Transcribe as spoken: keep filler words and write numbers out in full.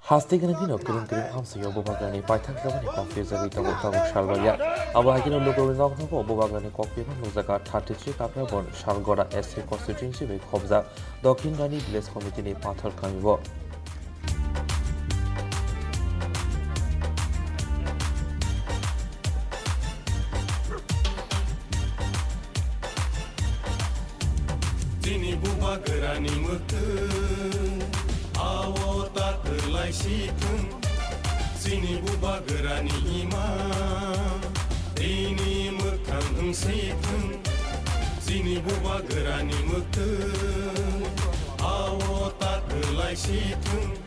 Haste gwnangwi no kwrwng kwrwng amsio Bubagrani paithak jagani kok pijagwi tongo tabuk salbaria. Abo hai kheno lukurokni noknogo Bubagrani kok pima nukjaga thirty three Kaprabon Salgora S C constituency bai khobjak Dokhin Rani Village Committee ni pathor kamibo. Chini Bubagrani mwktwng, ao ta kwlai si thwng. Chini Bubagrani ima, tini mwkhang wng si thwng. Chini Bubagrani mwktwng, ao ta kwlai si thwng.